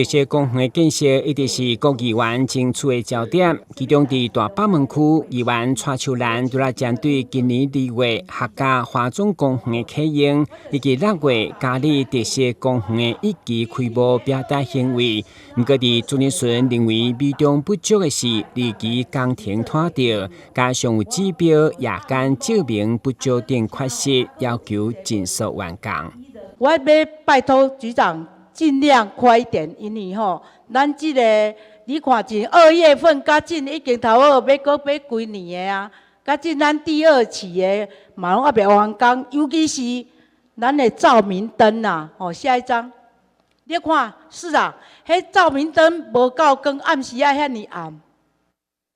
特色公園的建設一直是國議員爭取的焦點。其中，佇大北門區，議員蔡秋蘭除了針對今年2月客家華總公園的啟用，以及6月佳里特色公園的一期開幕表達欣慰。毋過，佇朱立倫認為美中不足的是，二期工程拖吊，加上有指標夜間照明不足等缺失，要求盡速完工。我欲拜託局長，盡量快一點，因為吼，咱這个你看進2月份，佮進已經頭好欲閣欲規年的啊，佮進咱第二期的嘛攏猶未完工，尤其是咱的照明燈啊，吼，下一張，你看市長，彼照明燈無夠光，暗時仔遐爾暗，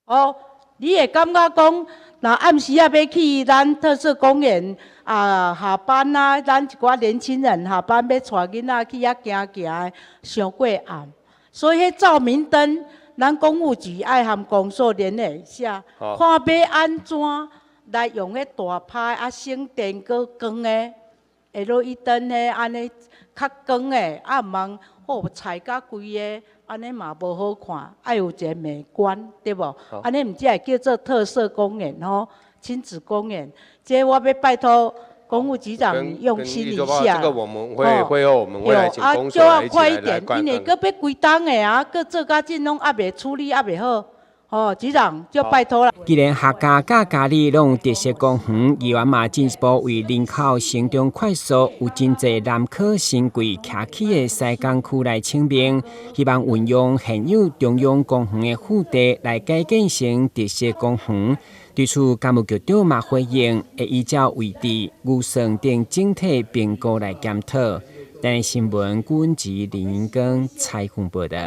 哦，你會感覺講，若暗時仔欲去咱特色公園啊，下班啊，咱一寡年輕人下班欲帶囡仔去遐行行，傷過暗，所以彼照明燈，咱工務局愛和公所聯絡一下，看欲按怎來用彼大拍啊，省電閣光的，LED 燈彼按呢較光的，啊毋通好彩甲規个，按呢嘛無好看，愛有一个美觀，對無？按呢毋才會叫做特色公園吼，親子公園。這我欲拜託工務局長用心一下。這個我們會會後我們會來請公所來一起來來因為閣欲規冬的啊，閣做甲這攏猶未處理，猶未好。哦，局長就拜託啦。既然客家佮佳里攏有特色公園，議員嘛進一步為林口成長快速、有真濟南科新貴徛起的西港區來請命，希望運用現有中央公園的腹地來改建成特色公園。對此，工務局長嘛回應，會依照位置、預算等整體評估來檢討。台新聞，郭文吉、林英庚採訪報道。